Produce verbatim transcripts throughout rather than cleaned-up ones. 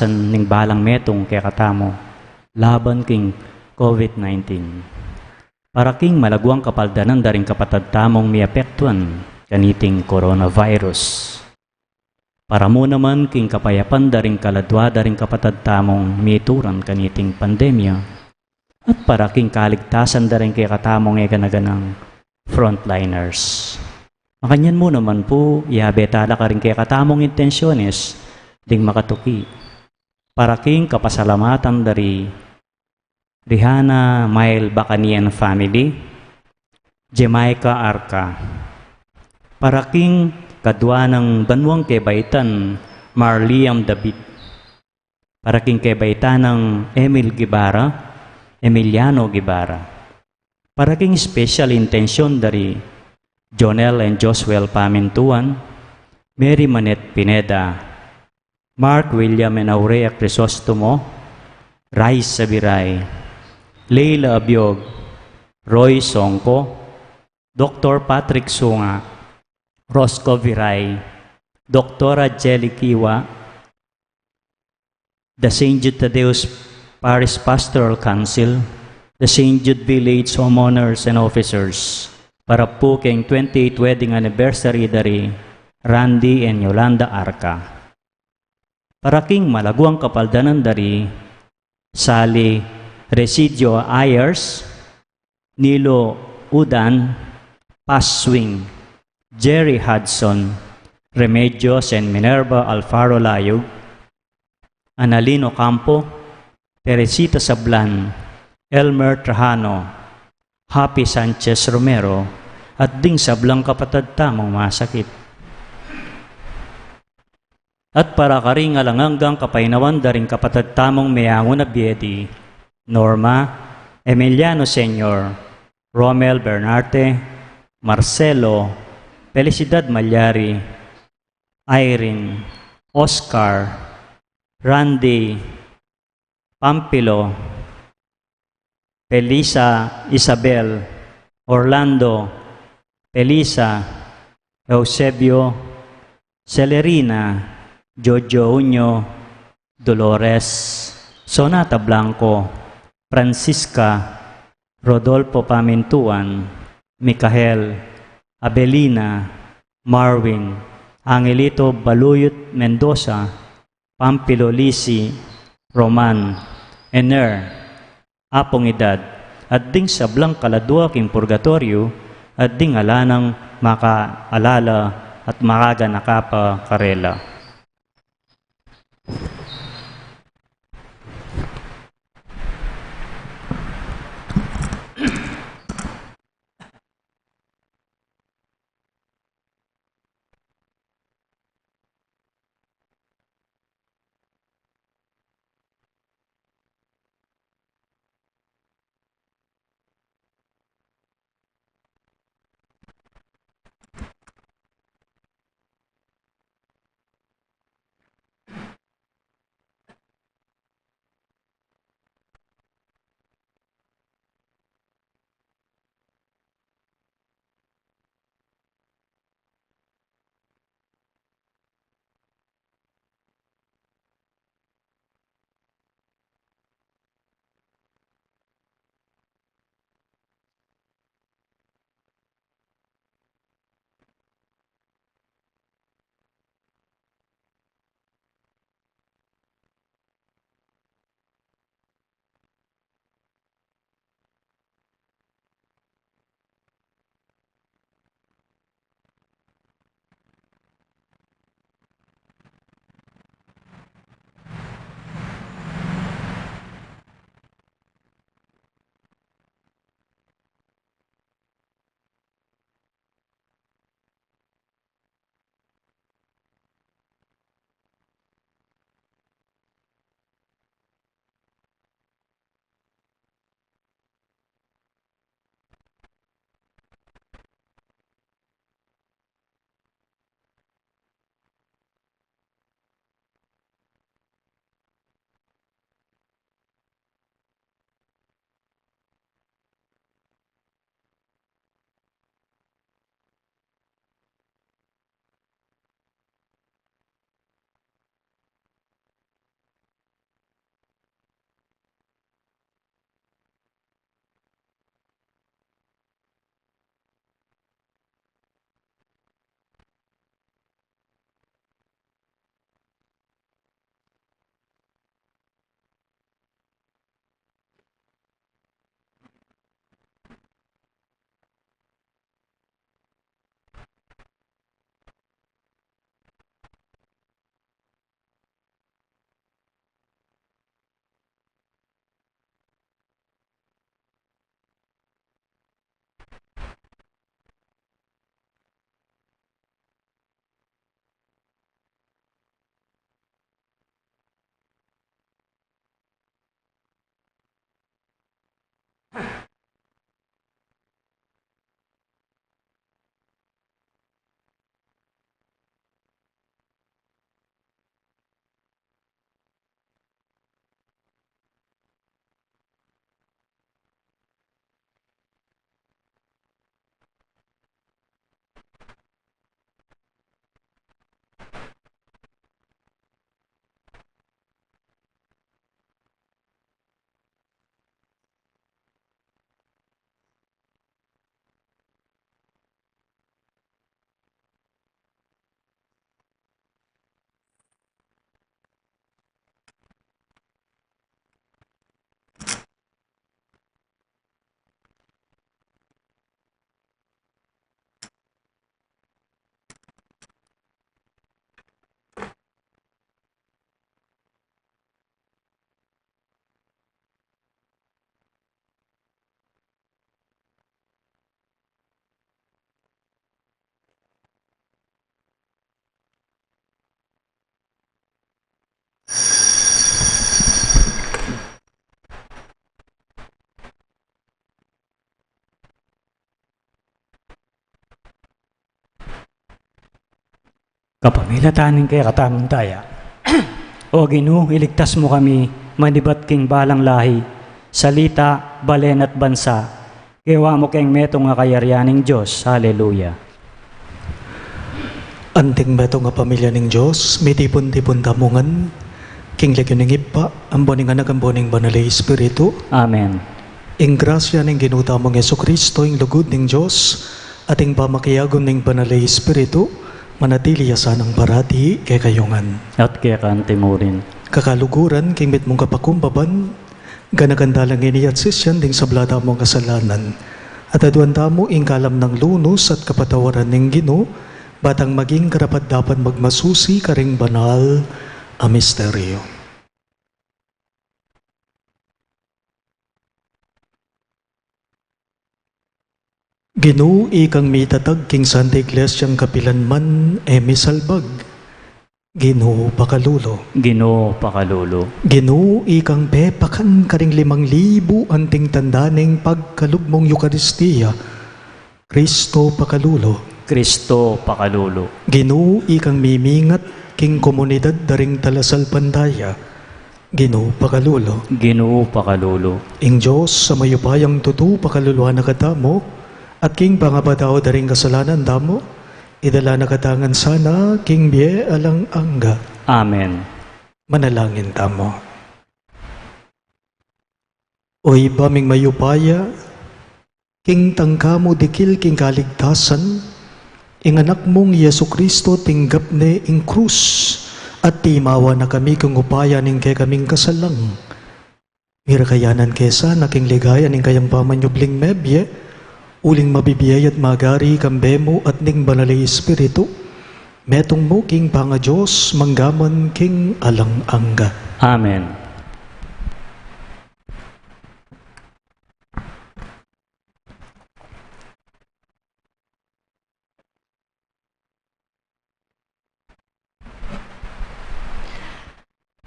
ning balang metung kekatamu laban king COVID nineteen. Para king malaguang kapaldanan da ring kapatad tamung miapektuan kaniting coronavirus. Para mu naman king kapayapan da ring kaladua da ring kapatad tamung mituran kaniting pandemya. At para king kaligtasan da ring kekatamung e gana-ganang frontliners. Makanyan mu naman pu, yabe tala karing kekatamung intensyones ding makatuki. Para king kapasalamatan da ri Rihanna Mail Bacanian family, Jamaica Arca. Para king kadua nang banuang kebaitan, Marliam David. Para king kebaitan nang Emil Guevara, Emiliano Guevara. Para king special intensyon da ri Jonel and Josuel Pamintuan, Mary Manette Pineda, Mark, William, and Aurea Crisostomo, Rais Sabiray, Leila Abiog, Roy Songko, Doctor Patrick Sunga, Rosco Viray, Doctora Jelly Kiwa, the Saint Jude Thaddeus Parish Pastoral Council, the Saint Jude Village homeowners and officers, para pu keng twenty-eighth wedding anniversary da ri Randy and Yolanda Arca. Para king malaguang kapaldanan da ri Sally Residio Ayers, Nilo Udan, Paz Swing, Jerry Hudson, Remedios and Minerva Alfaro Layug, Analino Campo, Teresita Sablan, Elmer Trajano, Happy Sanchez Romero, at ding sablang kapatad tamung masakit. At para karing alang anggang kapainawan da ring kapatad tamung meangu na bie di Norma, Emiliano Senior, Romel Bernarte, Marcelo, Felicidad Malyari, Irene, Oscar, Randy, Pampilo, Felisa, Isabel, Orlando, Felisa, Eusebio, Celerina, Jojo Uño, Dolores, Sonata Blanco, Francisca, Rodolfo Pamintuan, Micael, Abelina, Marwin, Angelito Baluyut Mendoza, Pampilo Lisi, Roman, Ener, Apong Idad, at ding sablang kaladua king purgatoryo, at ding ala nang makaalala at makaganaka pa karela. Kapamilatan ning kekatamung daya. O Ginu, iligtas mu kami manibat king balang lahi, salita, balen at bansa, kewa mu keng metung a kayarian ning Dios. Haleluya. Anting metung a pamilya ning Dios, mitipun-tipun tamu ngan king lagyu ning Ibpa, ampo ning Anak, ampo ning Banal a Espiritu. Amen. Ing grasya ning Ginu tamung Jesucristo, ing lugud ning Dios, at ing pamakiagun ning Banal a Espiritu, manatili ya sanang parati kekayu ngan. At keka mu rin. Kakaluguran, king mitmung kapakumbaban, ganakan da la ngeni at sisian ding sabla tamung kasalanan, at aduan tamu ing kalam nang lunus at kapatawaran ning Ginu, ba tang maging karapat-dapat magmasusi karing banal a misteryo. Ginu, ikang mitatag king Santa Iglesia, kapilan man e misalbag. Ginu, pakalulu. Ginu, pakalulu. Ginu, ikang pepakan karing limang libu anting tanda ning pagkalub mung Eukaristia. Kristo, pakalulu. Kristo, pakalulu. Ginu, ikang mimingat king komunidad da ring talasalpantaya. Ginu, pakalulu. Ginu, pakalulu. Ing Dios a mayupayang tutu, pakaluluan na katamu, at king pangapatawad da ring kasalanan tamu, idala na katamu ngan sana king bie alang angga. Amen. Manalangin tamu. O Ibpa ming mayupaya, king tangka mu dikil king kaligtasan, ing Anak mung Jesucristo tinggap ne ing krus, at timawa na kami king upaya ning kekaming kasalang. Mirakayanan ke sana king ligaya ning kayang pamanyubling mebie, uling mabibie at magari kambe mu at ning Banal a Espiritu, metung mu king pangaDios, mangga man king alang angga. Amen.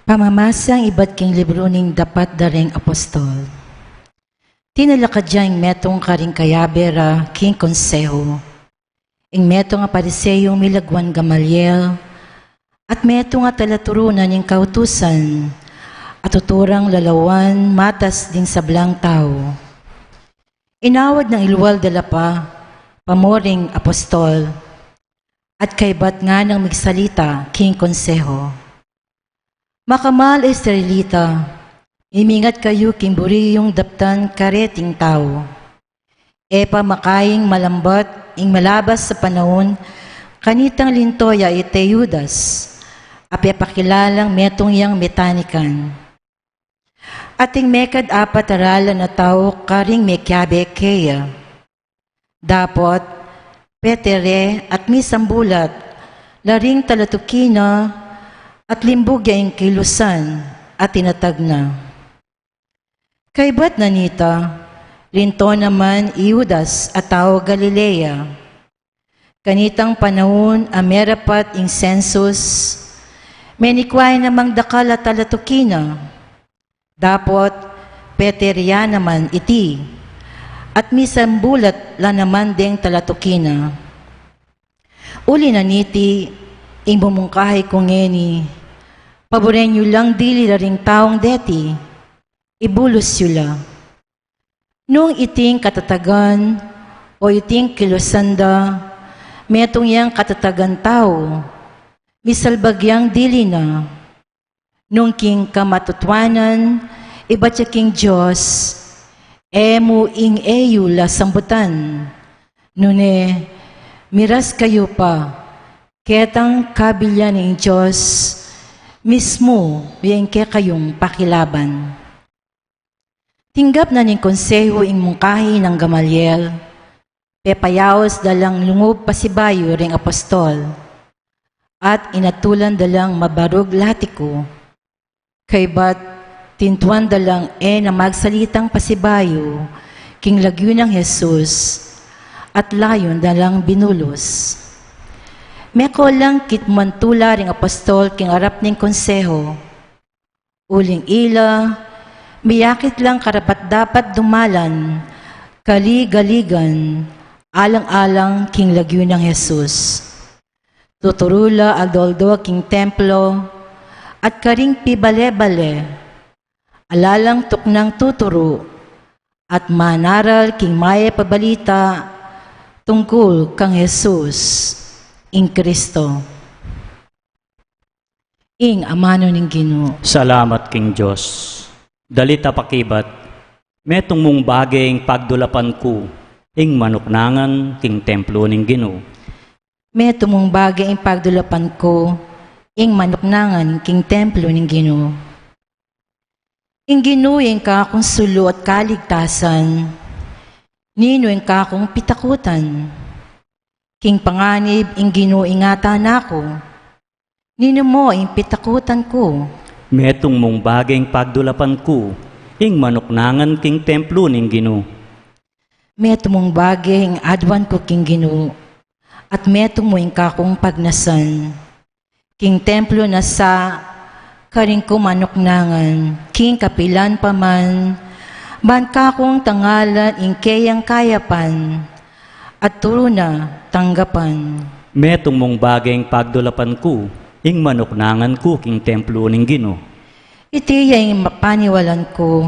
Pamamasang ibat king libru ning Dapat da ring Apostol. Tinalakad ya ing metung karing kayabe ra king konseho. Ing metung a Pariseo milagwan Gamaliel, at metung a talaturu na ning kautusan, at tuturang lalawan matas ding sablang tau. Inawad nang ilual da la pa, pamuring apostol, at kaybat nganang migsalita king konseho. Makamal a Israelita, imingat kayu king buri yung daptan kareting tau. E pa makaing malambat ing malabas a panaun, kanitang linto ya iti Judas, a pepakilalang metung yang metanikan. Ating mekad apat a ralan a tau karing mekiabe keya. Dapot, pete re at misambulat la ring talatuki na, at limbug ya ing kilusan, at tinatag na. Kaybat na nita, linto naman i Judas a tau Galilea. Kanitang panaun a merapat ing sensus, menikwa ya namang dakal a talatuki na. Dapot, pete re ya naman iti, at misambulat la naman deng talatuki na. Uli na niti, ing mumungkahi ku ngeni, paburen yu lang dili la ring taung deti, ibulus yu la. Nung iting katatagan, o iting kilusan da, metung yang katatagan tau, misalbag yang dili na. Nung king kamatutuanan, ibat ya king Dios, e mu ing e yu la sambutan. Nune, miras kayu pa, ketang kabilian ning Dios mismu, ya ing kekayung pakilaban. Tinggap na ning konseho ing mungkahi nang Gamaliel, pepayaus da lang lungub pasibayu ring apostol, at inatulan da lang mabarug latiku. Kaybat tintuan da lang e na magsalitang pasibayu king lagyu nang Jesus, at layun da lang binulus. Meko lang kitmuan tula ring apostol king arap ning konseho. Uling ila, miyakit lang karapat-dapat dumalan, kaligaligan, alang-alang king lagyu nang Jesus. Tuturu la aldo-aldo king templo, at karing pibale-bale, ala lang tuknang tuturu, at manaral king mayap a balita tungkul kang Jesus, ing Kristo. Ing amanu ning Ginu. Salamat king Dios. Dalit a pakibat, metung mung bage ing pagdulapan ku ing manuknangan king templo ning Ginu. Metung mung bage ing pagdulapan ku ing manuknangan king templo ning Ginu. Ing Ginu ing kakung sulu at kaligtasan, ninu ing kakung pitakutan? King panganib ing Ginu ingatan na ku, ninu mo ing pitakutan ku? Metung mung bage ing pagdulapan ku ing manuknangan king templo ning Ginu. Metung mung bage ing aduan ku king Ginu, at metung mu ing kakung pagnasan. King templo na sa karing ku manuknangan, king kapilan pa man, ban kakung tangalan ing keyang kayapan, at turu na tanggapan. Metung mung bage ing pagdulapan ku ing manuknangan ku king templo ning Ginu. Iti ya ing paniwalan ku,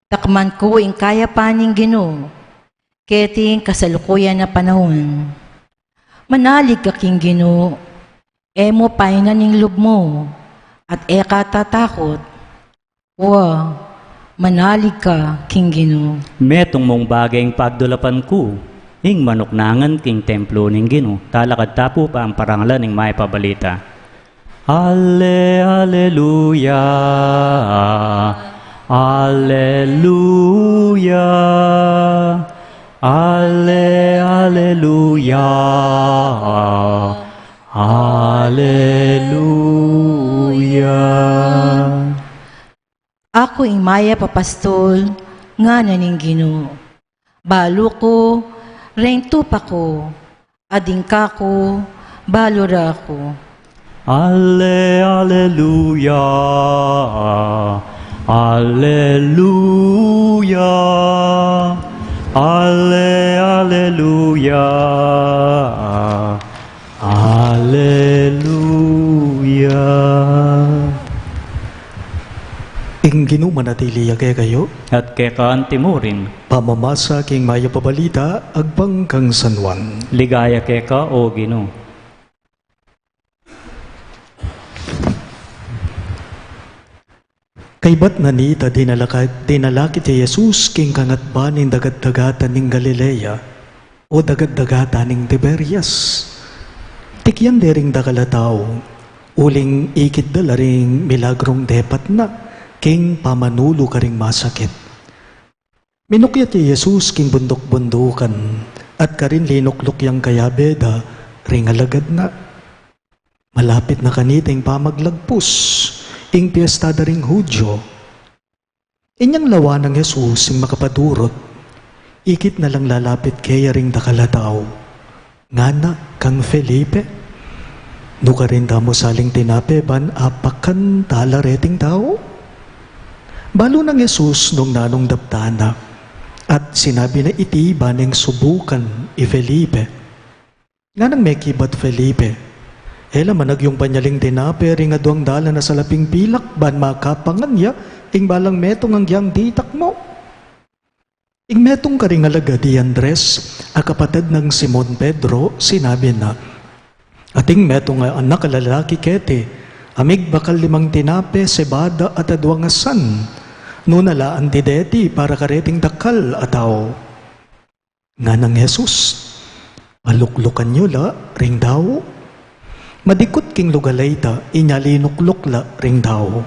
takman ku ing kayapan ning Ginu keting kasalukuyan a panaun. Manalig ka king Ginu, e mu painan ing lub mu, at e ka tatakut. Wa, manalig ka king Ginu. Metung mung bage ing pagdulapan ku ing manuknangan king templo ning Ginu. Talakad ta pu ban parangalan ing mayap a balita. Ale, aleluya, aleluya, ale, aleluya, aleluya. Aku ing mayap a pastul, ngana ning Ginu. Balu ku reng tupa ku, at ing kaku balu ra ku. Ale, aleluya, aleluya, ale, aleluya, aleluya. Ing Ginu manatili ya kekayu. At keka antimurin. Pamamasa king mayap a balita agpang kang San Juan. Ligaya keka, o Ginu. Kaybat na nita, dinala ka, dinala keti Jesus king kangatban ning dagat-dagatan ning Galilea, o dagat-dagatan ning Tiberias. Tikyan de ring dakal a tau, uling ikit da la ring milagrung depat na, king pamanulu karing masakit. Minukyat ya i Jesus king bunduk-bundukan, at karin linukluk yang kayabe da ring alagad na. Malapit na kanita ing pamaglagpus, ing piesta da ring Judio. Inyang lawan nang Jesus ing makapadurut, ikit na lang lalapit keya ring dakal a tau. Ngana kang Felipe, "Nukarin tamu saling tinape ban apakan tala reting tau?" Balu nang Jesus nung nanung daptan na, at sinabi na iti ban ing subukan i Felipe. Nganang mekibat Felipe, "E la man agyung panyaling tinape ring aduang dalan a salaping pilak ban makapangan ya ing balang metung anggiyang ditak mu?" Ing metung karing alagad i Andres, a kapatad nang Simon Pedro, sinabi na, "Ating metung a anak a lalaki keti, a migbakal limang tinape, sebada at aduang asan, nuna la anti deti para kareting dakal a tau?" Nganang Jesus, "Paluklukan yu la ring dau." Madikut king lugal a ita, inya linukluk la ring dau.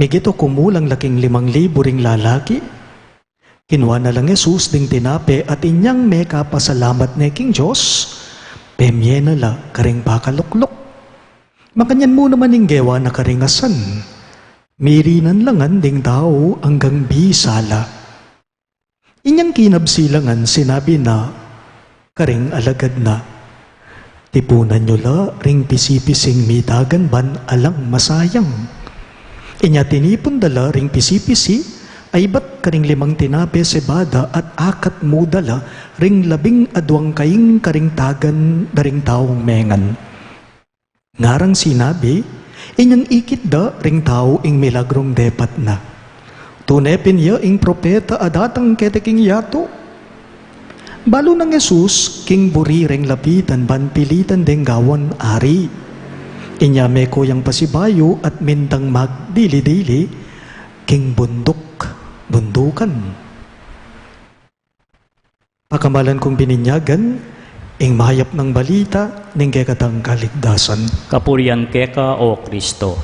Migit o kumulang la king limang libu ring lalaki. Kinua na lang Jesus ding tinape at inyang mekapasalamat ne king Dios, pemie na la karing pakalukluk. Makanyan mu naman ing gewa na karing asan. Mirinan la ngan ding tau anggang bisa la. Inyang kinabsi la ngan sinabi na karing alagad na, "Tipunan yu la ring pisipising mitagan ban alang masayang." Inya tinipun da la ring pisipisi, aybat karing limang tinape, sebada at akat mu da la ring labing aduang kaing karing tagan da ring taung mengan. Ngarang sinabi, inyang ikit da ring tau ing milagrung depat na. Tune pin ya ing propeta a datang keti king yatu. Balu nang Jesus king buri reng lapitan ban pilitan deng gawan ari. Inya meko yang pasibayu at mintang magdili-dili king bunduk-bundukan. Pakamalan kung bininyagan, ing mayap nang balita ning kekatang kaligtasan. Kapurian keka, O Kristo.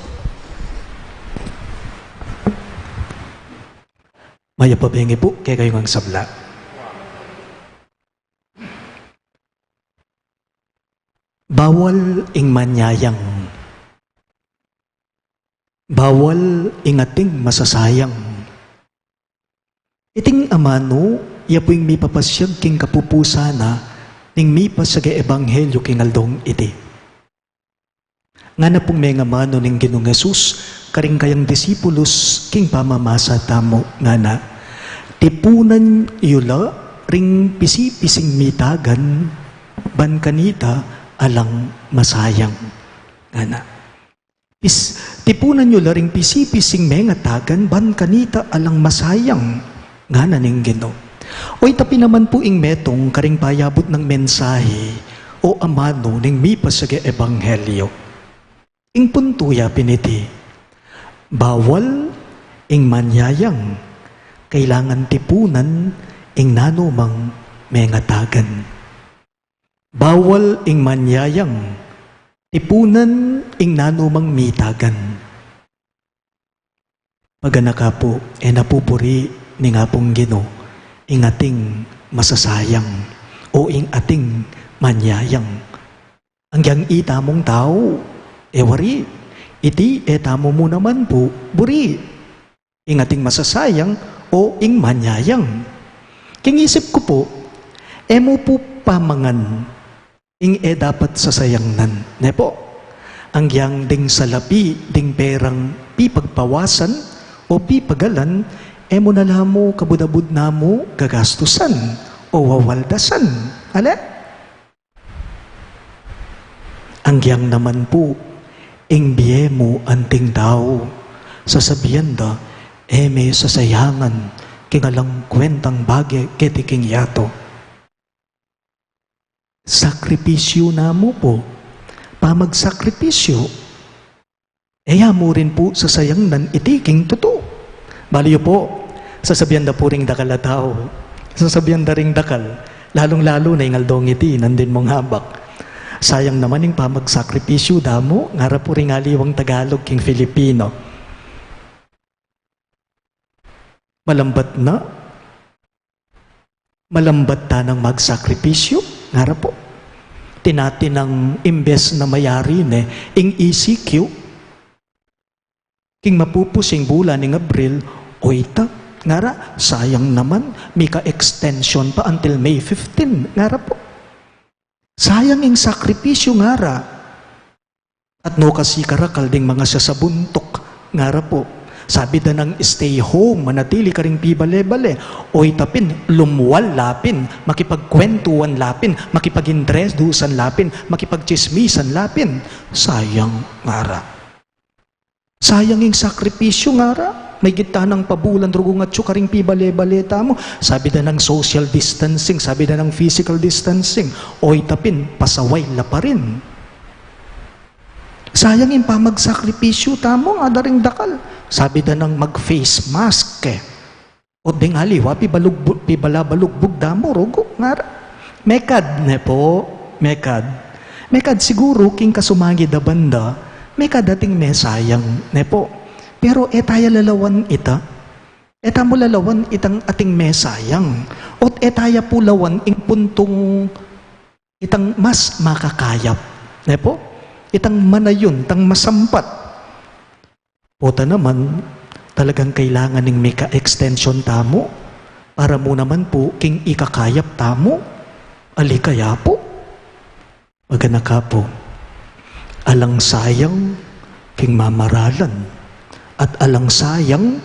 Mayap a bengi pu kekayu ngang sabla. Bawal ing manyayang. Bawal ing ating masasayang. Iting amanu, ya pu ing mipapasyag king kapupusan na ning mipasyag a ebanghelyu king aldong iti. Ngana pung mengamanu ning Ginung Jesus karing kayang disipulus king pamamasa tamu, ngana, tipunan yu la ring pisi-pising mitagan ban kanita alang masayang, ngana. Pis-, tipunan yu la ring pisi-pising mengatagan ban kanita alang masayang, ngana ning Ginu. Oyta pin naman pu ing metung karing payabut nang mensahe o amanu ning mipasyag a ebanghelyu. Ing puntu ya pin iti, bawal ing manyayang, kailangan tipunan ing nanumang mengatagan. Bawal ing manyayang, tipunan ing nanumang mitagan. Paganaka pu, e na pu buri ning Apung Ginu ing ating masasayang o ing ating manyayang. Anggiyang itamung tau, e wari, iti e tamu mu naman pu buri ing ating masasayang o ing manyayang. King isip ku pu, e mu pu pamangan ing e dapat sasayangnan, ne pu? Anggiyang ding salapi ding perang pipagpawasan o pipagalan, e mu na la mu kabud-abud na mu gagastusan o wawaldasan. Ale? Anggiyang naman pu, ing bie mu anting tau, sasabian da, e me sasayangan king alang kwentang bage keti king yatu. Sakripisyu na mu pu, pamagsakripisyu. E ya mu rin pu sasayangnan iti king tutu. Balu yu pu, sasabian da pu ring dakal a tau. Sasabian da ring dakal, lalung-lalu na ing aldong iti, nandin mung habak. Sayang naman ing pamagsakripisyu da mu, ngara pu ring aliwang Tagalog king Filipino. Malambat na, malambat ta nang magsakripisyu, ngara pu. Tinatinang imbes na mayari ne ing E C Q king mapupus ing bulan ning Abril, oyta, ngara, sayang naman, mika-extension pa until May fifteen, ngara pu. Sayang ing sakripisyu, ngara. At no kasi karakal ding mga sasabuntuk, ngara pu. Sabi da nang stay home, manatili karing pibale-bale. Oyta pin, lumwal la pin, makipagkwentuan la pin, makipag-intredusan la pin, makipagtsismisan la pin. Sayang, ngara. Sayang ing sakripisyu, ngara. Maygit ta nang pabulan rugung atyu karing pibale-bale tamu. Sabi da nang social distancing, sabi da nang physical distancing. Oyta pin, pasaway la pa rin. Sayang ing pamagsakripisyu tamu, ngara da ring dakal. Sabi da nang mag-face mask, e. Ot deng aliwa, pibalugbu-, pibalabalugbug da mu, rugu, ngara. Mekad, ne pu, mekad. Mekad siguru king kasumangid a banda, mekad ating mesayang, ne pu. Pero e ta ya lalawan ita. E tamu lalawan itang ating mesayang. Ot e ta ya pu lawan ing puntung itang mas makakayap, ne pu? Itang manayun, itang masampat. Pota naman, talagang kailangan ning mika-extension tamu para mu naman pu king ikakayap tamu. Ali kaya pu? Maganaka pu. Alang sayang king mamaralan, at alang sayang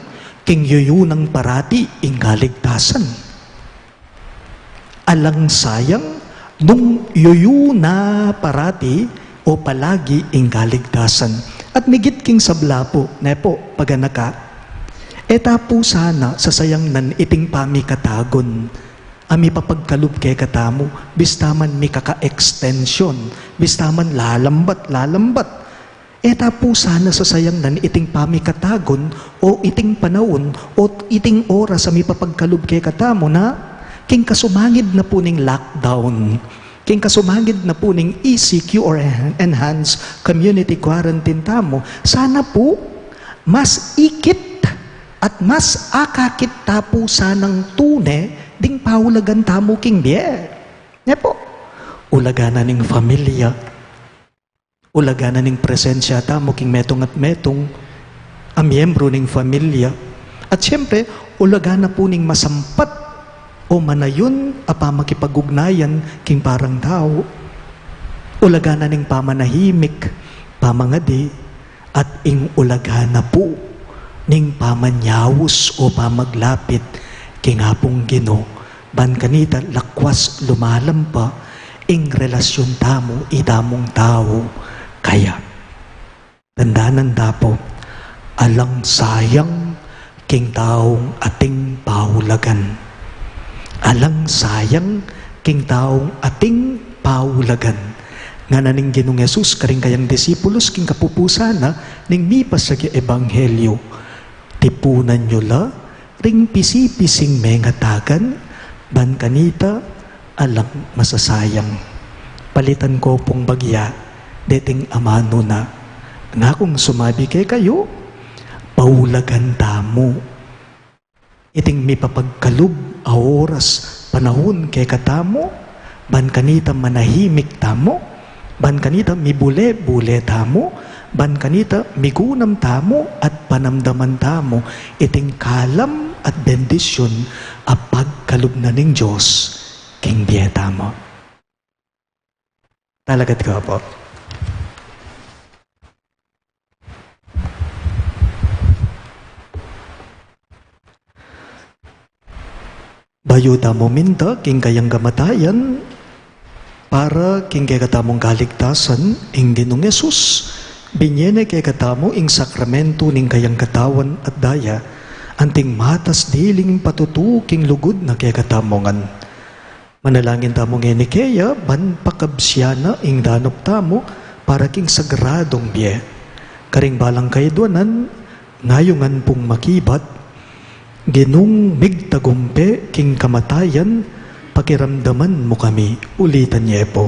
king yuyu nang parati ing kaligtasan. Alang sayang nung yuyu na parati o palagi ing kaligtasan. At migit king sabla pu, ne pu, paganaka, e ta pu sana sasayangnan iting pamikatagun a mipapagkalub kekatamu, bista man mikaka-extension, bista man lalambat, lalambat. E ta pu sana sasayangnan iting pamikatagun, o iting panaun, o iting oras a mipapagkalub kekatamu na, king kasumangid na pu ning lockdown, king kasumangid na pu ning E C Q or en-, enhanced community quarantine tamu, sana pu, mas ikit at mas akakit ta pu sanang tune ding paulagan tamu king bie. Ne pu, ulagan na ning familia, ulagan na ning presensya tamu king metung at metung a miyembru ning familia. At siyempre, ulagan na pu ning masampat o manayun a pamakipag-ugnayan king parang tau. Ulagan na ning pamanahimik, pamangadi, at ing ulagan na pu ning pamanyaus o pamaglapit king Apung Ginu, ban kanita lakwas lumalam pa ing relasyon tamu itamung tau kaya. Tandanan ta pu, alang sayang king taung ating paulagan. Alang sayang king taung ating paulagan. Ngana ning Ginung Jesus karing kayang disipulus king kapupusan na ning mipasyag ya ebanghelyo, tipunan yu la ring pisipising mengatagan, ban kanita alang masasayang. Palitan ko pung bagya deting amanu na. Ngakung sumabi kekayu, paulagan tamu iting mipapagkalub a oras, panahun kekatamu, ban kanita manahimik tamu, ban kanita mibule-bule tamu, ban kanita migunam tamu at panamdaman tamu iting kalam at bendisyun a pagkalub na ning Dios king bie tamu. Talakad ko pu. Bayu tamu minta king kayang kamatayan para king kekatamung kaligtasan, ing Ginung Jesus, binie ne kekatamu ing sakramentu ning kayang katawan at daya, anting matas diling patutu king lugud na kekatamu ngan. Manalangin tamu ngeni keya, ban pakabsian na ing danup tamu para king sagradung bie. Karing balang kayadwanan, ngayungan pung makibat, Ginung migtagumpe king kamatayan, pakiramdaman mu kami. Ulitan ye pu.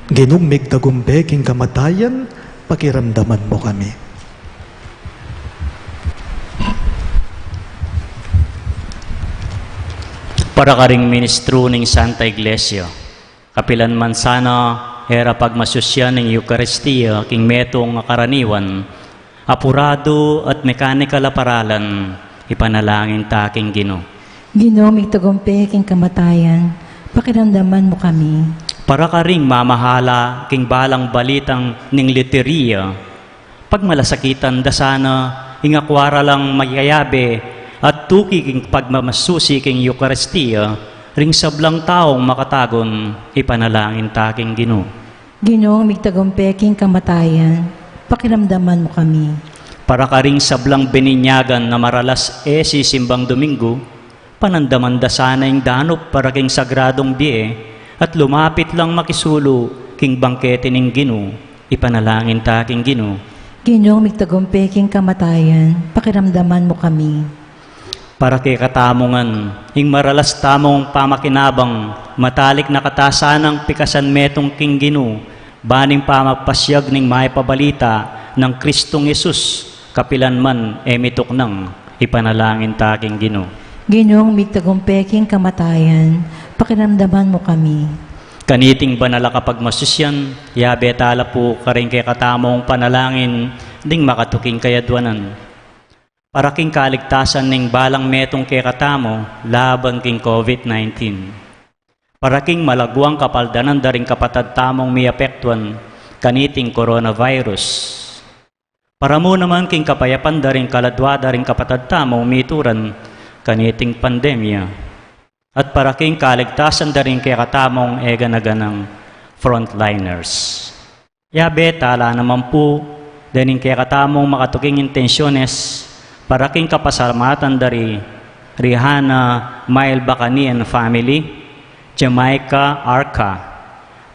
Ginung migtagumpe king kamatayan, pakiramdaman mu kami. Para karing ministru ning Santa Iglesia, kapilan man sana e ra pagmasusyan ing Eukaristia king metung a karaniwan, apuradu at mekanikal a paralan, ipanalangin ta king Ginu. Ginu, migtagumpe king kamatayan, pakiramdaman mu kami. Para karing mamahala king balang balitang ning literia, pagmalasakitan da sana ing akwa ra lang makayabe at tuki king pagmamasusi king Eukaristia ring sablang taung makatagun, ipanalangin ta king Ginu. Ginung migtagumpe king kamatayan, pakiramdaman mu kami. Para karing sablang bininyagan na maralas e sisimbang Dominggu, panamdaman da sana ing danup para king sagradung bie, at lumapit lang makisulu king bangkete ning Ginu, ipanalangin ta king Ginu. Ginung migtagumpe king kamatayan, pakiramdaman mu kami. Para kekatamu ngan, ing maralas tamung pamakinabang, matalik na kata sanang pikasan metung king Ginu, ban ing pamagpasyag ning mayap a balita nang Kristong Jesus, kapilan man e mituknang, ipanalangin ta king Ginu. Ginung migtagumpe king kamatayan, pakiramdaman mu kami. Kaniting banal a kapagmasusyan, yabe ta la pu karing kekatamung panalangin ding makatuking kayadwanan. Para king kaligtasan ning balang metung kekatamu laban king COVID nineteen. Para king malaguang kapaldanan da ring kapatad tamung miapektuan kaniting coronavirus. Para mu naman king kapayapan da ring kaladua da ring kapatad tamung mituran kaniting pandemya. At para king kaligtasan da ring kekatamung e gana-ganang frontliners. Yabe, tala naman pu dening kekatamung makatuking intensyones para king kapasalamatan da ri Rihanna Mail Bacani and family, Jamaica, Arca,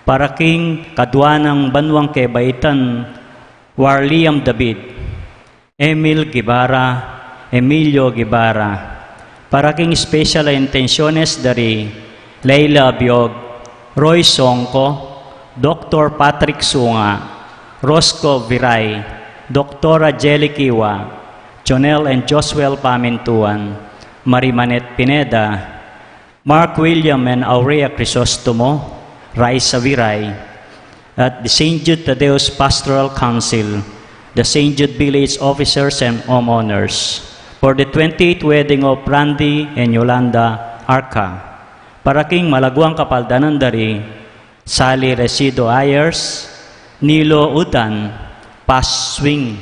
para king kadua nang banuang kebaitan, Warliam David, Emil Guevara, Emilio Guevara, para king special a intensyones da ri Leila Abiog, Roy Songco, Doktor Patrick Sunga, Rosco Viray, Doktora Jelly Kiwa, Jonel and Josuel Pamintuan, Marimanet Pineda, Mark William and Aurea Crisostomo, Raisa Viray, at the Saint Jude Thaddeus Pastoral Council, the Saint Jude Village Officers and Homeowners, for the twenty-eighth wedding of Randy and Yolanda Arca. Para king malaguang kapaldanan da ri Sally Resido Ayers, Nilo Udan, Pas Swing,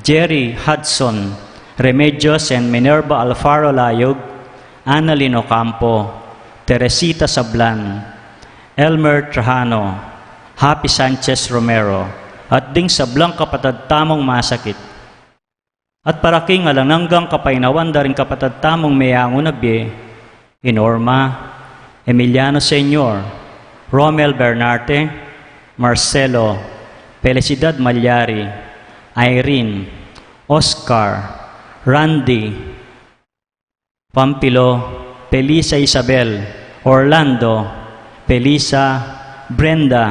Jerry Hudson, Remedios and Minerva Alfaro Layog, Annalyn Ocampo, Teresita Sablan, Elmer Trajano, Happy Sanchez Romero, at ding sablang kapatad tamung masakit. At para king alang anggang kapaynawan da ring kapatad tamung meyangu na bie, i Norma, Emiliano Senior, Romel Bernarte, Marcelo, Felicidad Malyari, Irene, Oscar, Randy, Pampilo, Felisa Isabel, Orlando, Felisa, Brenda,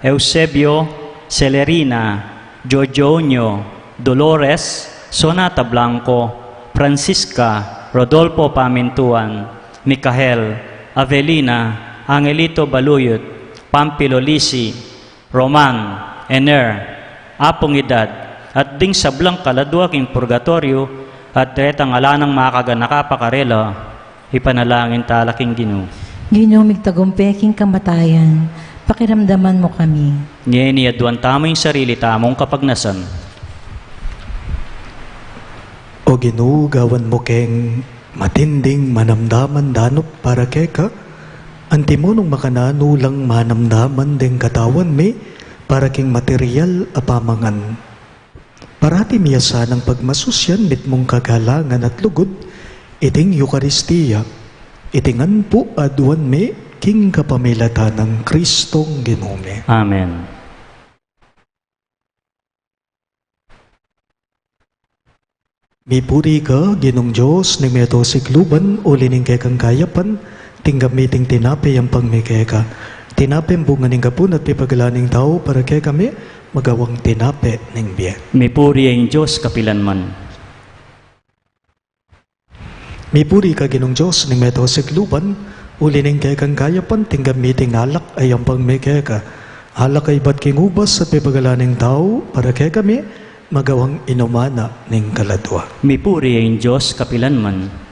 Eusebio, Celerina, Jojo Unio, Dolores, Sonata Blanco, Francisca, Rodolfo Pamintuan, Micael, Avelina, Angelito Baluyut, Pampilo Lisi, Roman, Ener, Apung Edad, at ding sablang kaladua king purgatoryo, at retang ala nang makaganaka pa karela, ipanalangin tala king Ginu. Ginu, migtagumpe king kamatayan, pakiramdaman mu kami. Ngeni aduan tamu ing sarili tamung kapagnasan. O Ginu, gawan mu keng matinding manamdaman danup para keka, antimo nung makananu lang manamdaman deng katawan mi para king material a pamangan. Parati mi ya sanang pagmasusyan mitmung kagalangan at lugud, iting Eukaristia, iti ngan pu aduan mi king kapamilatan nang Kristong Ginu mi. Amen. Mipuri ka, Ginung Dios ning meto sikluban, uli ning kekang kayapan tinggap mi iting tinape yampang mi keka. Tinape ing bunga ning gapun at pipagalan ning tau para kekami, magawang tinape ning bie. Mipuri ing Dios kapilanman. Mipuri ka, Ginung Dios ning meto sikluban, uli ning kekang kayapan tinggap mi iting alak a yampang mi keka. Alak a ibat king ubas at pipagalan ning tau para kekami, magawang inuman na ning kaladua. Mipuri ing Dios kapilanman.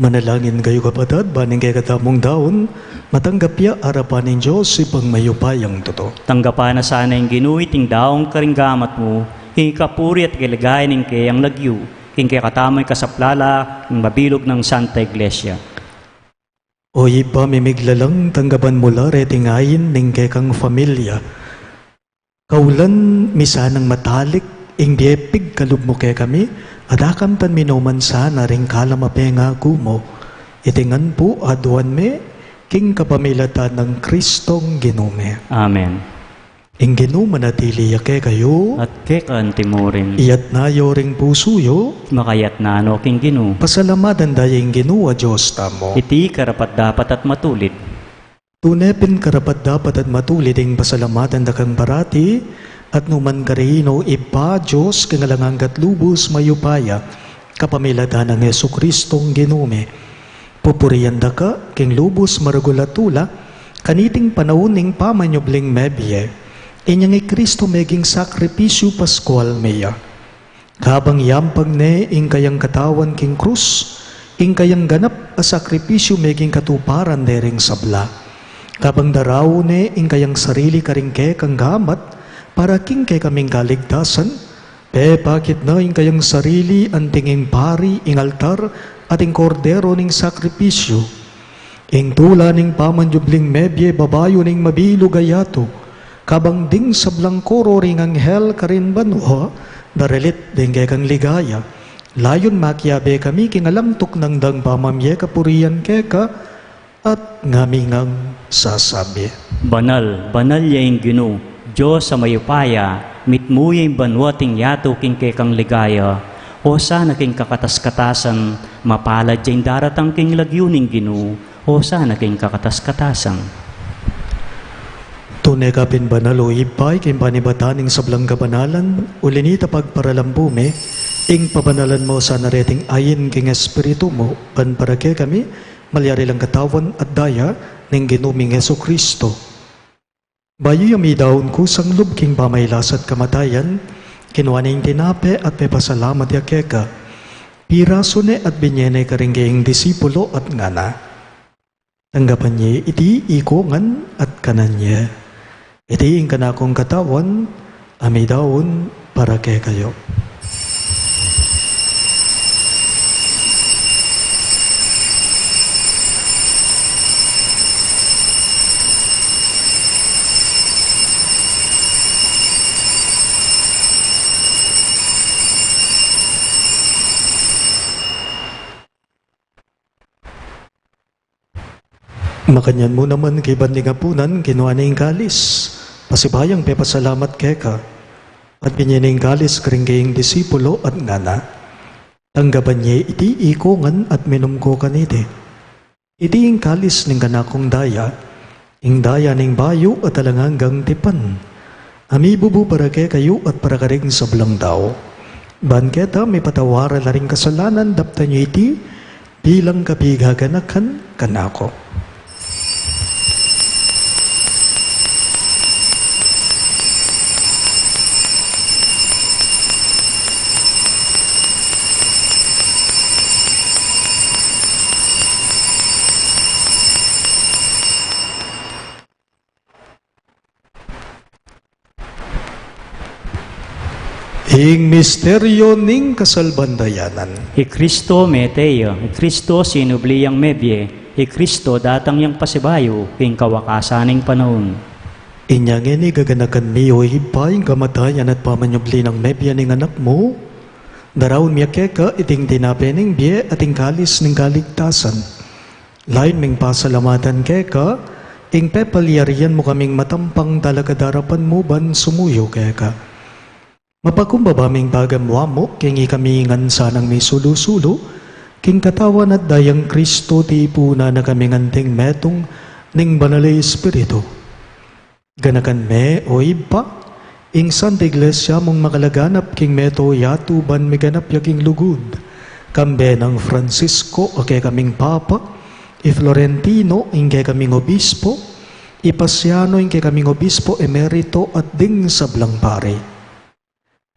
Manalangin kayu, kapatad, ban ing kekatamung daun matanggap ya arapan ning Dios, Ibpang mayupayang tutu. Tanggapan na sana ning Ginu iting daun karing gamat mu, king kapurian at kaligayan ning keyang lagyu, king kekatamung kasaplalan ning mabilug nang Santa Iglesia. O Ibpa mi miglalang, tanggapan mu la reting ain ning kekang familia. Kaulan mi sanang matalik ing bie pigkalub mu kekami, at akamtan mi no man sana ring kalam a pengaku mu. Iti ngan pu aduan mi king kapamilatan nang Kristong Ginu mi. Amen. Ing Ginu manatili ya kekayu. At keka antimurin. Iyatna yu ring pusu yu. Makayatna no king Ginu. Pasalamatan da ya ing Ginu a Dios tamu. Iti karapat-dapat at matulid. Tune pin karapat-dapat at matulid ing pasalamatan da kang parati, at nu man karin, o Ibpa, Dios king alang angga at lubus mayupaya, kapamilatan nang Jesukristong Ginu mi. Pupurian da ka king lubus maragul a tula, kaniting panaun ning pamanyubling mebie. Inyang i Kristo meging sakripisyu paskual mi ya. Kabang yampang ne ing kayang katawan king krus, ing kayang ganap a sakripisyu meging katuparan de ring sabla. Kabang daraun ne ing kayang sarili karing kekang gamat, para king kekaming kaligtasan, pepakit na ing kayang sarili anting ing pari, ing altar, at ing kordero ning sakripisyu. Ing tula ning pamanyubling mebie babayu ning mabilug a yatu, kabang ding sablang koro ring anghel karin banua, daralit ding kekang ligaya. Layun makiabe kami king alang tuknang dang pamamie kapurian keka, at ngami ngang sasabi: Banal, banal ya ing Ginu, Dios a mayupaya, mitmu ya ing banua at ing yatu king kekang ligaya. Hosana king kakatas-katasan, mapalad ya ing daratang king lagyu ning Ginu, Hosana king kakatas-katasan. Tune ka pin banal, o Ibpa, king panibatan ning sablang kabanalan, uli na nita pagparalan mu mi, ing pabanalan mu sana reting ain king Espiritu mu, ban para kekami, malyari lang katawan at daya ning Ginu ming Jesucristo. Bayu ya midaun kusang lub king pamailas at kamatayan, kinua ne ing tinape at pepasalamat ya keka. Pirasu ne at binye ne karing kayang disipulo at ngana: Tanggapan ye iti ikongan at kanan ye. Iti ing kanakung katawan, a midaun para kekayu. Makanyan mu naman kaybat ning apunan, kinua ne ing kalis, pasibayung pepasalamat keka, at binye ne ing kalis karing kayang disipulo at ngana: Tanggapan ye iti ikongan at minum ko kaniti. Iti ing kalis ning kanakung daya, ing daya ning bayu at alang anggang tipan, a mibubu para kekayu at para karing sablang tau. Ban keta mipatawad la ring kasalanan, daptan ye iti bilang kapigaganakan kanaku. Ing misteryu ning kasalpantayanan. I Kristo mete ya, i Kristo sinubli yang mebie, i Kristo datang yang pasibayu king kawakasan ning panaun. Inya ngeni gaganakan mi, o Ibpa, ing kamatayan at pamanyubli nang mebie ning Anak mu, daraun mi keka iting tinape ning bie at ing kalis ning kaligtasan. Layun ming pasalamatan keka ing pepalyarian mu kaming matampang talakad arapan mu ban sumuyu keka. Mapakumbaba ming pagamuan mu king ikami ngan sanang misulu-sulu king katawan at dayang Kristo, tipunan na kaming anting metung ning Banal a Espiritu. Ganakan me, o Ibpa, ing Santa Iglesia mung makalaganap king meto yatu ban miganap ya king lugud, kambe nang Francisco a kekaming Papa, i Florentino ing kekaming Obispo, i Pasiano ing kekaming Obispo Emerito at ding sablang pari.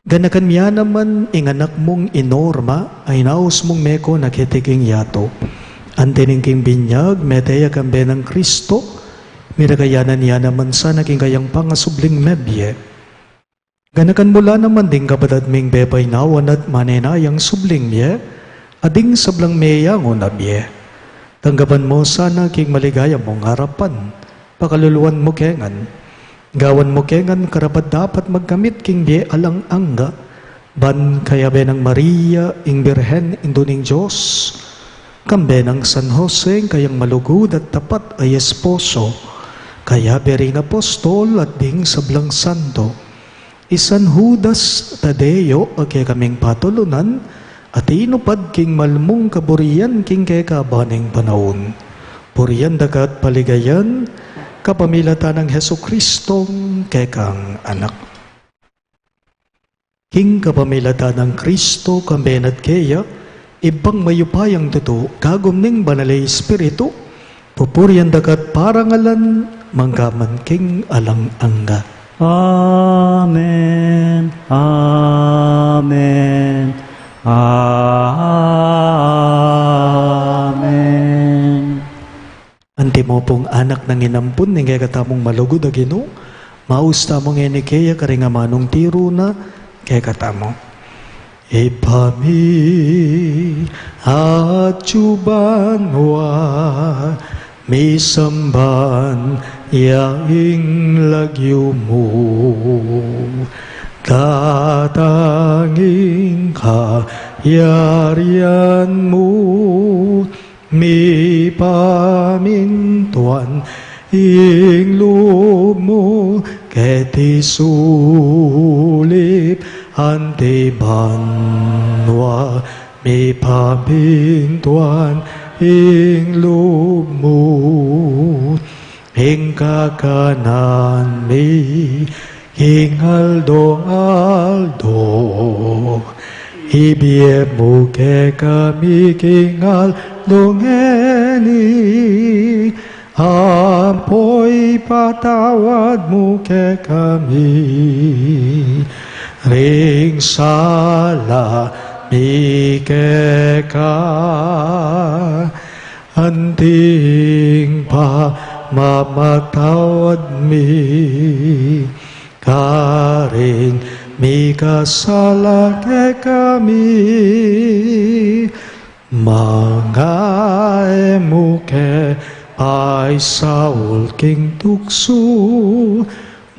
Ganakan mu ya naman ing anak mung i Norma, a inaus mung meko na keti king yatu. Anti ning king binyag, mete ya kambe nang Kristo, miragayanan ya naman sana king kayang pangasubling mebie. Ganakan mu la naman ding kapatad ming pepainawan at manenayang subling mie, at ding sablang meyangu na bie. Tanggapan mu sana king maligaya mung arapan, pakaluluan mu ke ngan. Gawan mu ke ngan karapat-dapat magkamit king bie alang angga, ban kayabe nang Maria, ing Birhen, Indu ning Dios, kambe nang San Jose, ing kayang malugud at tapat a esposo, kayabe ring apostol at ding sablang santo, i San Judas Tadeo a kekaming patulunan, a tinupad king malmung kaburian king kekaban ning panaun. Purian da ka at paligayan, kapamilatan nang Jesucristong kekang Anak. King kapamilatan nang Kristo, kambe na at keya, Ibpang mayupayang tutu, kagum ning Banal a Espiritu, pupurian da ka at parangalan, mangga man king alang angga. Amen. Amen. Amen. Antimo pung anak nang inampun ning kekatamung malugud a Ginu, maus tamu ngeni keya karing amanung tiru na kekatamu. Ibpa mi, atsu ka banua, misamban ya ing lagyu mu, datang ing kayarian mu, mipamintuan ing lub mu keti sulip anti banua, mipamintuan ing lub mu. Ing kakanan mi king aldo-aldo, ibie mu kekami king aldo ngeni, ampo ipatawad mu kekami ring sala mi keka, anti ing pamamatawad mi karing mikasala kekami, manga e mu ke paisaul king tuksu,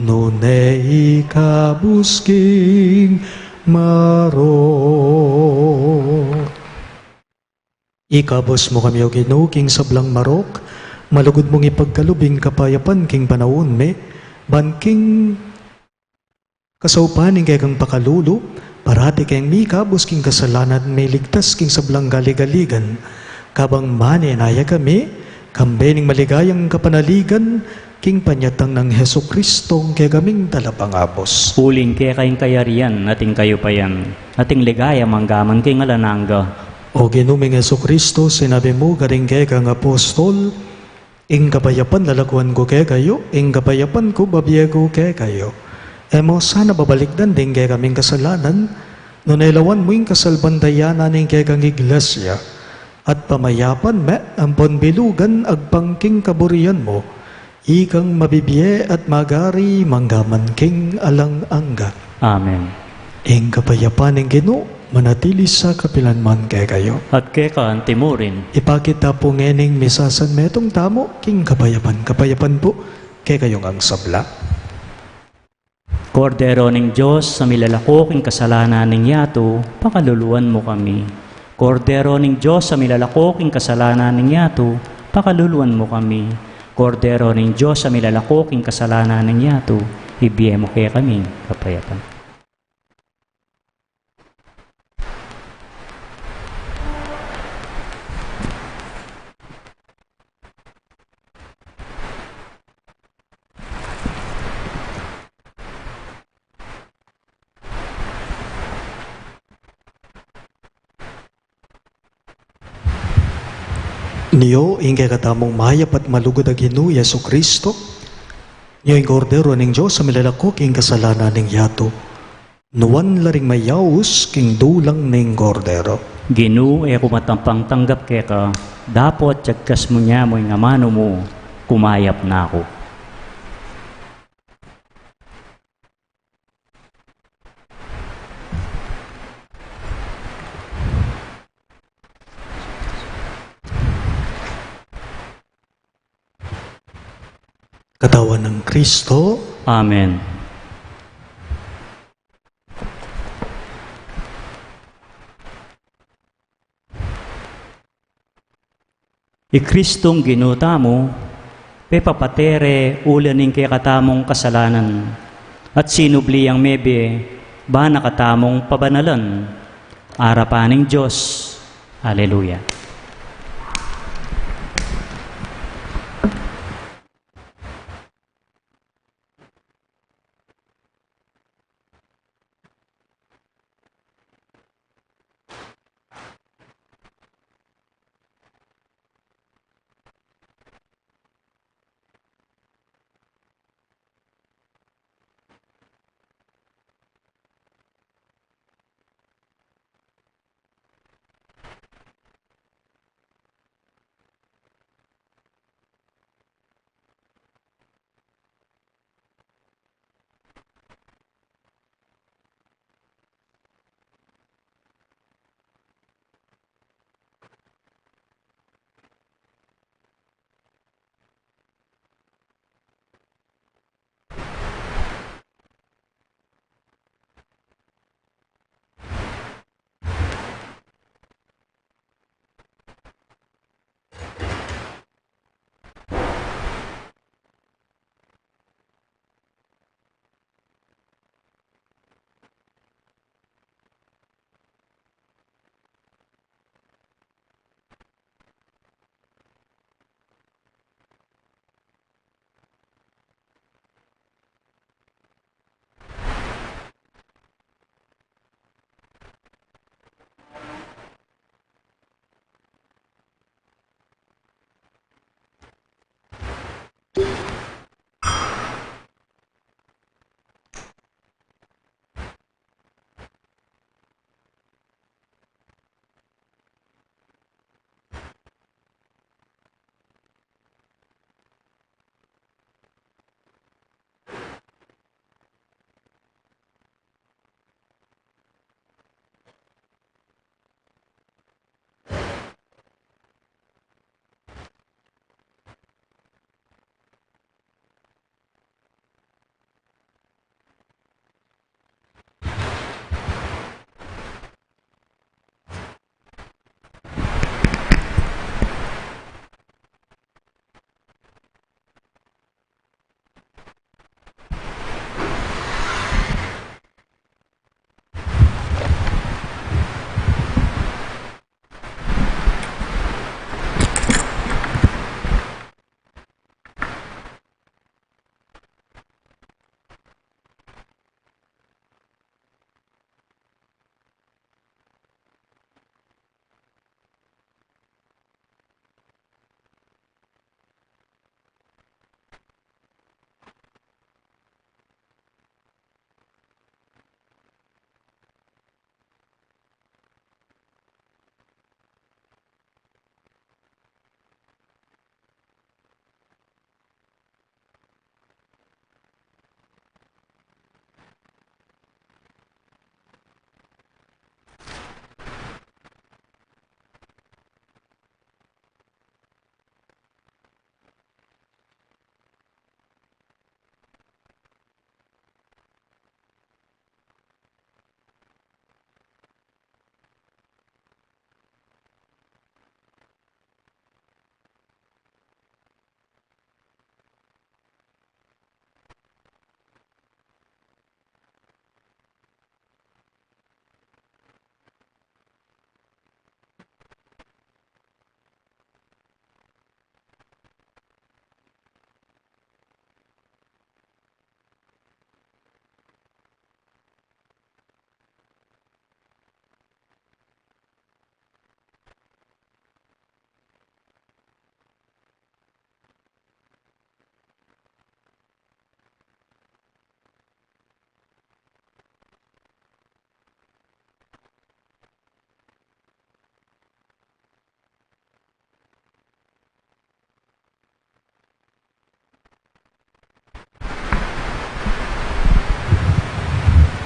nune ikabus king marok. Ikabus mu kami, O Ginu, king sablang marok, malugud mung ipagkalub ing kapayapan king panaun mi, ban king kasaupan ning kekang pakalulu, parati keng mikabus king kasalanan, miligtas king sablang galigaligan, kabang manenaya kami, kambe ning maligayang kapanaligan, king panyatang nang Jesucristo, ing kekaming Talapangabus. Uling keka ing kayarian, at ing kayupayan, at ing ligaya manggaman king alang angga. O Ginu ming Jesucristo, sinabi mu karing kekang apostol, ing kapayapan lalakuan ku kekayu, ing kapayapan ku babie ku kekayu. E mu sana babalikdan ding kekaming kasalanan, nune lawan mu ing kasalpantayanan ning kekang Iglesia, at pamayapan me ampon bilugan agpang king kaburian mu, ikang mabibie at magari manggaman king alang angga. Amen. Ing kapayapan ning Ginu manatili sa kapilan man kekayu. At keka anti mu rin. Ipakit ta pu ngening misasanmetung tamu king kapayapan. Kapayapan pu kekayu ngang sabla. Kordero ning Dios, a milalako king kasalanan ning yatu, pakaluluan mu kami. Kordero ning Dios, a milalako king kasalanan ning yatu, pakaluluan mu kami. Kordero ning Dios, a milalako king kasalanan ning yatu, ibie mu kekami ing kapayapan. Nyo ing kekatamung mayap at malugud a Ginu Jesucristo. Nyo ing Kordero ning Dios a milalako king kasalanan ning yatu. Nuan la ring mayaus king dulang ning Kordero. Ginu, e ku matampang tanggap keka, dapot yagkas mu ne mu ing amanu mu, kumayap na ku. Katawan nang Kristo. Amen. I Kristong Ginu tamu, pepapate re uli ning kekatamung kasalanan, at sinubli yang mebie, ba na katamung pabanalan, arapan ning Dios. Aleluya.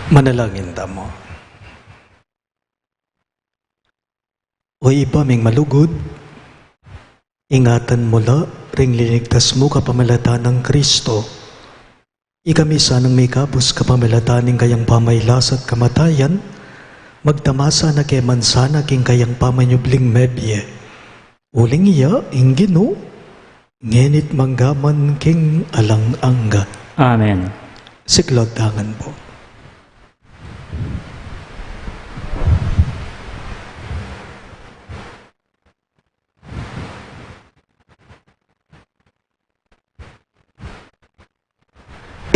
Manalangin tamu. O Ibpa ming malugud, ingatan mu la ring linigtas mu kapamilatan nang Kristo. Ikami sanang mikabus kapamilatan ning kayang pamagkasakit at kamatayan, magtamasa na ke man sana king kayang pamanyubling mebie. Uling iya, ing Ginu, ngeni't manggaman king alang angga. Amen. Siklaud tamu ngan pu.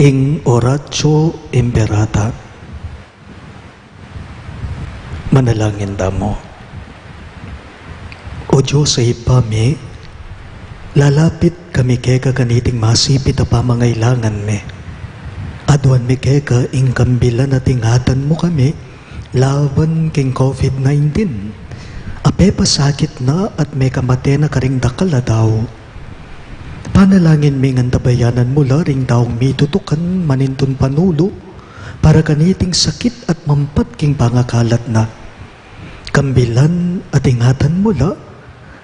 Ing Oratio Imperata. Manalangin tamu. O Dios a Ibpa mi, lalapit kami keka kaniting masipit a pamangailangan mi. Aduan mi keka ing kambilan at ingatan mu kami laban king COVID nineteen a pepasakit na at mekamate na karing dakal a tau. Panalangin mi ngan tabayanan mu la ring taung mitutukan manintun panulu para kaniting sakit at mampat king pangakalat na. Kambilan at ingatan mu la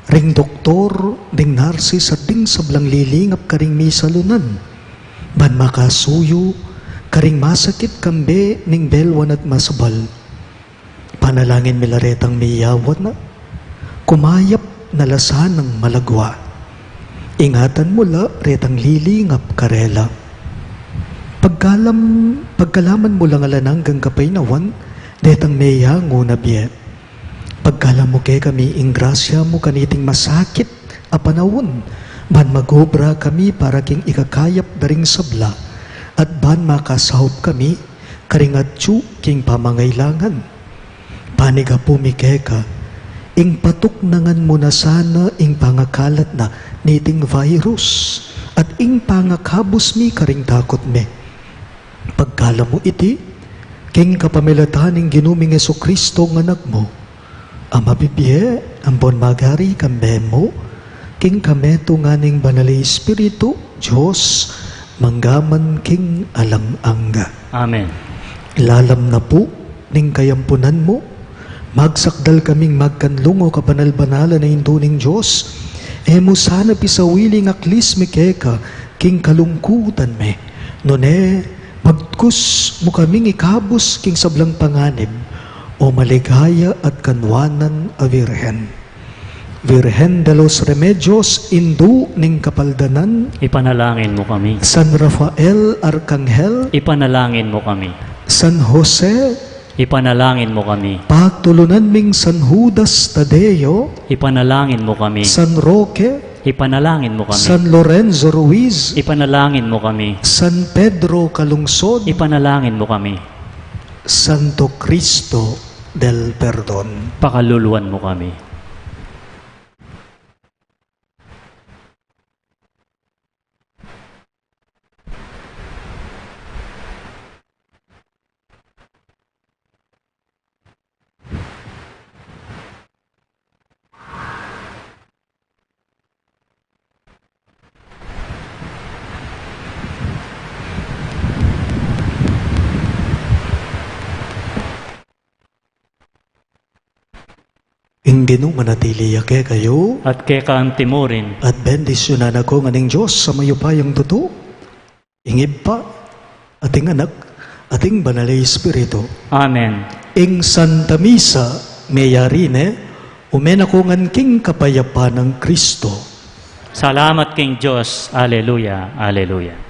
ring doktor, ding narsis at ding sablang lilingap karing misalunan ban makasuyu karing masakit kambe ning belwan at masabal. Panalangin mi la retang miyawat na, kumayap na la sanang malagwa. Ingatan mu la retang lilingap karela. Pagkalam, pagkalaman mu la ngan alang anggang kapaynawan detang meyangu na bie. Pagkalam mu kekami ing grasya mu kaniting masakit a panaun, ban mag-obra kami para king ikakayap da ring sabla, at ban makasaup kami karing atyu king pamangailangan. Panigapu mi keka, ing patuknangan mu na sana ing pangakalat na niting virus, at ing pangakabus mi karing takut mi. Pagkalam mu iti, king kapamilatan ning Ginu ming Jesucristo nga Anak mu, a mabibie ampon magari kambe mu, king kametungan ning Banal a Espiritu, Dios, manggaman king alang angga. Amen. Lalam na pu ning kayampunan mu, magsakdal kaming magkanlung, o kabanal-banalan a Indu ning Dios, e mu sana pisawili ing aklis mi keka king kalungkutan mi, nune, magkus mu kaming ikabus king sablang panganib, o maligaya at kanwanan a Virgen. Virgen de los Remedios, Indu ning Kapaldanan. Ipanalangin mu kami. San Rafael Arkanghel. Ipanalangin mu kami. San Jose. Ipanalangin mu kami. Patulunan ming San Judas Tadeo. Ipanalangin mu kami. San Roque. Ipanalangin mu kami. San Lorenzo Ruiz. Ipanalangin mu kami. San Pedro Calungsod. Ipanalangin mu kami. Santo Cristo del Perdon. Pakaluluan mu kami. Ing Ginu manatili ya kekayu. At keka antimurin. At bendisyunan na ko ngan ning Dios a mayupayang tutu, ing Ibpa, at ing Anak, at ing Banal a Espiritu. Amen. Ing Santa Misa meyari ne, ume na ko ngan king kapayapan nang Kristo. Salamat king Dios. Aleluya, aleluya.